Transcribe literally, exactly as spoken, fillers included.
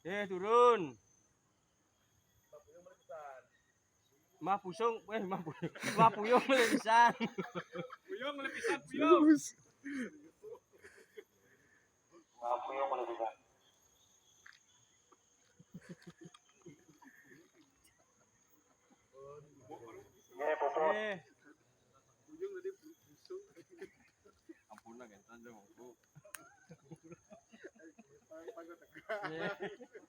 Eh, turun. Mah pusung, eh, mah pusung. Mah puyung lebisan. Puyung lebisan, puyung. Mah puyung lebisan. Eh, puput. Eh. Ampun lah, gentan dong, aku. Eh.